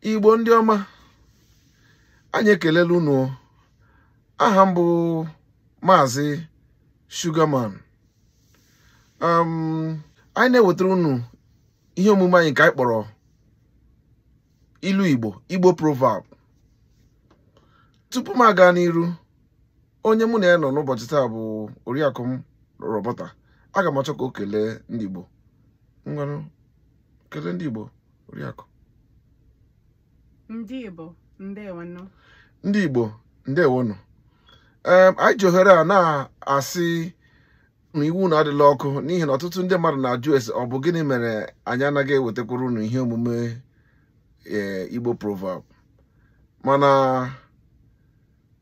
Igbo ndị ọma, anyị ekelela unu. Aha m bụ Maazị Sugarman. Anyị na-ewetara unu ihe omume anyị nke anyị kpọrọ Ilu Igbo, Igbo Proverb. Tupu m aga n'iru, onye mụ na ya nọ n'ụbọchị taa bụ oriakụ m Roberta. Aga m achọ ka o kelee ndị Igbo. Ngwanụ, kelee ndị Igbo, oriakụ. Ndị Igbo, ndewonụ. Ndị Igbo, ndewonụ. Ee, anyị ji ohere a na-asị na iwu na adịla ọkụ n'ihi na ọtụtụ ndị mmadụ na-ajụ ese ọ bụ gịnị mere anyị anaghị ewetakwara unu ihe omume Igbo Proverb. Mana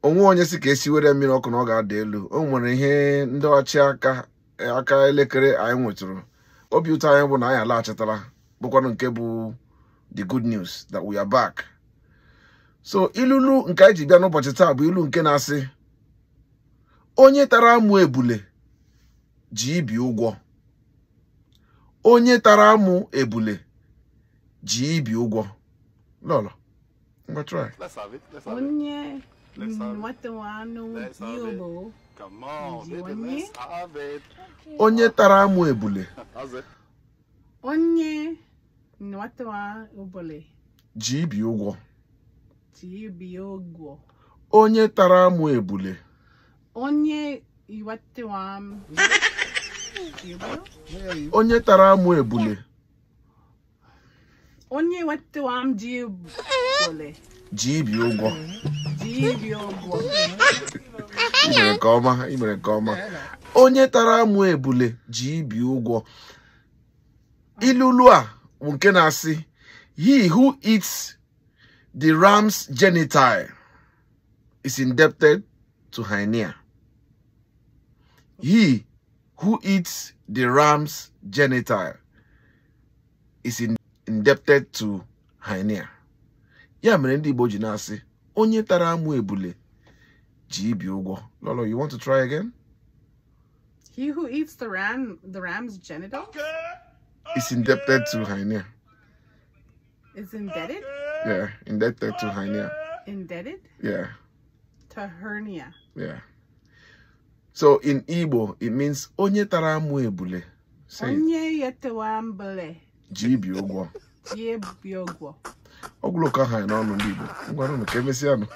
onwe onye si ka esi were mmiri ọkụ na ọ ga-ada elu. O nwere ihe ndị ọchị aka elekere anyị nwetụrụ. Obi ụtọ anyị bụ na anyị alaghachitala, bụkwanụ nke bụ the good news that we are back. So ilulu nke anyị ji bịa n'ụbọchị taa bụ ilu nke na-asị onye tara amụ ebule ji ibi ụgwọ. Onye tara amụ ebule ji ibi ụgwọ. Lọlọ, ngwa try. Let's have it. Let's have it. Onye Let's have it. nwatawanụ Let's have it. Igbo Come on, Ji baby. onye? Let's have it. Onye tara amụ ebule How's it? Onye nwatawa ubole ji ibi ụgwọ. ji ibi ụgwọ. Onye tara amụ ebule Onye nwatawa Igbo? onye tara amụ ebule Onye nwatawa m ji ubole ji ibi ụgwọ. ji ibi ụgwọ. I mere nke ọma, i mere nke ọma. Onye tara amụ ebule ji ibi ụgwọ. Ilulu a bụ nke na-asị he who eats the ram's genital is indebted to hyena. He who eats the ram's genital is indebted to hyena. Ya mere ndị Igbo ji na-asị onye tara amụ ebule ji ibi ụgwọ. Lolo, you want to try again? He who eats the ram's genital Is indebted to hyena. is indebted? Yeah, indebted to hyena. Indebted Yeah, to hernia. yeah. So in Igbo, it means onye tara amụ ebule. Say it. Onye yetawa mbele Ji ibi ụgwọ. ji ibi ụgwọ. Ọ gwụrụ ka aha ya n'ọnụ ndị Igbo. Ngwanụ ka emesịanụ.